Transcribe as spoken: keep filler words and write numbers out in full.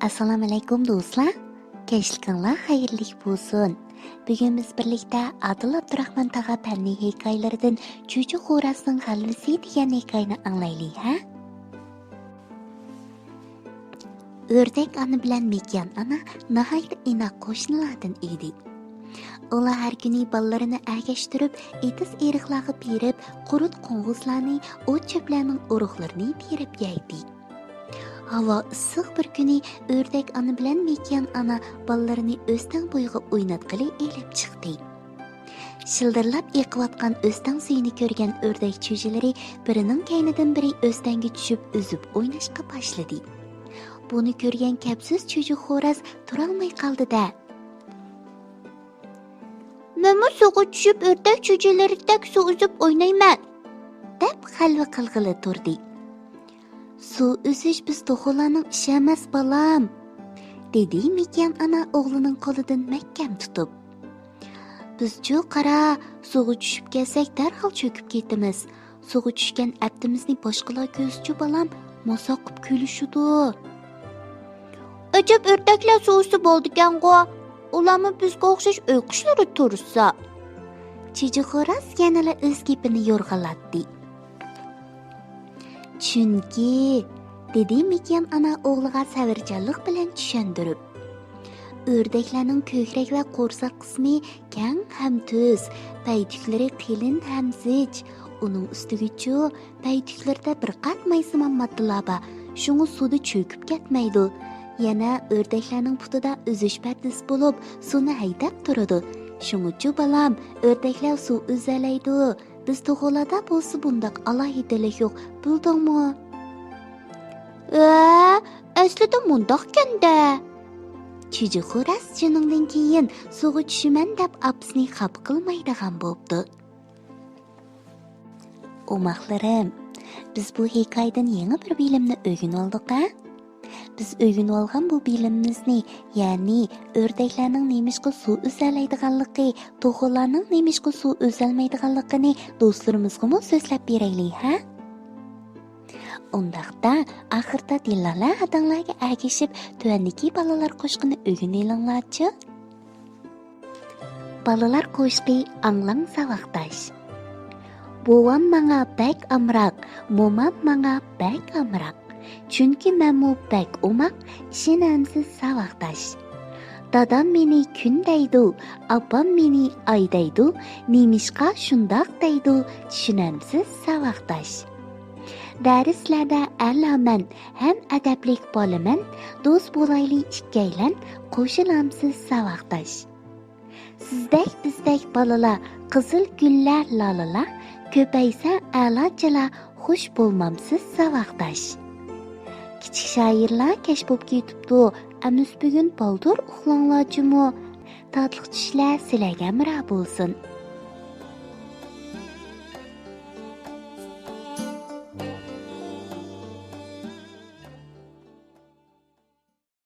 ئەسسالامۇئەلەيكۇم دوستلار، كەچلىكىڭلار خەيرلىك بولسۇن. بۈگۈن بىز بىرلىكتە ئادىل ئابدۇراخمان تاغا پەننىي ھېكايىلىرىدىن چۈجە خورازنىڭ غەلۋىسى دېگەن ھېكايىنى ئاڭلايلى، ھە؟ ئۆردەك ئانا بىلەن مېكىيان ئانا ناھايىتى ئىناق قوشنىلاردىن ئىدى. ئۇلار ھەر كۈنى بالىلىرىنى ئەگەشتۈرۈپ، ئېتىز-ئېرىقلارغا بېرىپ، قۇرت-قوڭغۇزلارنى، ئوت-چۆپلەرنىڭ ئۇرۇقلىرىنى تېرىپ يەيتتى. ھاۋا ئىسسىق بىر كۈنى ئۆردەك ئانا بىلەن مېكىيان ئانا بالىلىرىنى ئۆستەڭ بويىغا ئويناتقىلى ئېلىپ چىقتى. شىلدىرلاپ ئېقىۋاتقان ئۆستەڭ سۈيىنى كۆرگەن ئۆردەك چۈجىلىرى بىرىنىڭ كەينىدىن بىرى ئۆستەڭگە چۈشۈپ ئۈزۈپ ئويناشقا باشلىدى. بۇنى كۆرگەن كەپسىز چۈجە خوراز تۇرالماي قالدى-دە، مەنمۇ سۇغا چۈشۈپ ئۆردەك چۈجىلىرىدەك سۇ ئۈزۈپ ئوينايمەن، دەپ غەلۋە قىلغىلى تۇردى. سۇ ئۈزۈش بىز توخۇلارنىڭ ئىشى ئەمەس، بالام، دېدى مېكىيان ئانا ئوغلىنىڭ قولىدىن مەھكەم تۇتۇپ. بىزچۇ قارا، سۇغا چۈشۈپ كەتسەك دەرھال چۆكۈپ كېتىمىز. سۇغا چۈشكەن ئەپتىمىزنى باشقىلار كۆرسىچۇ بالام، ماساق قىپ كۈلۈشىدۇ. ئەجەب ئۆردەكلەر سۇ ئۈستى بولىدىكەنغۇ، ئۇلارمۇ بىزگە ئوخشاش ئۆي قۇشلىرى تۇرسا. چۈجە خوراز يەنىلا ئۆز گېپىنى يورغىلاتتى. چۈنكى، دېدى مېكىيان ئانا ئوغلىغا سەۋرچانلىق بىلەن چۈشەندۈرۈپ. ئۆردەكلەرنىڭ كۆكرەك ۋە قورساق قىسمى كەڭ ھەم تۈز، پەيتۈكلىرى قېلىن ھەم زىچ، ئۇنىڭ ئۈستىگىچۇ پەيتۈكلىرىدە بىر قات مايسىمان ماددىلار بار، شۇڭا سۇدا چۆكۈپ كەتمەيدۇ. يەنە ئۆردەكلەرنىڭ پۇتىدا ئۈزۈش پەردىسى بولۇپ، سۇنى ھەيدەپ تۇرىدۇ. شۇڭىچۇ بالام، ئۆردەكلەر سۇ ئۈزەلەيدۇ. بىز توخۇلاردا بولسا بۇنداق ئالاھىدىلىك يوق، بىلدىڭمۇ؟ ھە، ئەسلىدە مۇنداقكەن-دە. چۈجە خوراز شۇنىڭدىن كېيىن سۇغا چۈشىمەن دەپ ئاپىسىنى خاپا قىلمايدىغان بوپتۇ. ئوماقلىرىم، بىز بۇ ھېكايىدىن يېڭى بىر بىلىمنى ئۆگىنىۋالدۇق-ھە؟ بىز ئۆگىنىۋالغان بۇ بىلىمىمىزنى، يەنى ئۆردەكلەرنىڭ نېمىشقا سۇ ئۈزەلەيدىغانلىقى، توخۇلارنىڭ نېمىشقا سۇ ئۈزەلمەيدىغانلىقىنى دوستلىرىمىزغىمۇ سۆزلەپ بېرەيلى، ھە؟ ئۇنداقتا، ئاخىردا دىلالە ھەدەڭلەرگە ئەگىشىپ، تۆۋەندىكى بالىلار قوشىقىنى ئۆگىنىۋېلىڭلارچۇ. بالىلار قوشىقى، ئاڭلاڭ ساۋاقداش. بوۋام ماڭا بەك ئامراق، مومام ماڭا بەك ئامراق. چۈنكى مەنمۇ بەك ئوماق، ئىشىنەمسىز ساۋاقداش؟ دادام مېنى كۈن دەيدۇ، ئاپام مېنى ئاي دەيدۇ، نېمىشقا شۇنداق دەيدۇ، چۈشىنەمسىز ساۋاقداش؟ دەرسلەردە ئەلامەن، ھەم ئەدەپلىك بالىمەن، دوست بولايلى ئىككىيلەن، قوشۇلامسىز ساۋاقداش؟ سىزدەك بىزدەك بالىلار، قىزىل گۈللەر، لالىلار، كۆپەيسە ئەلا جىلا، خۇش بولمامسىز ساۋاقداش؟ كىچىك شائىرلار كەچ بوپ كېتىپتۇ، ئەمىسە بۈگۈن بالدۇر ئۇخلاڭلار جۇمۇ. تاتلىق چۈشلەر سىلەرگە ھەمراھ بولسۇن.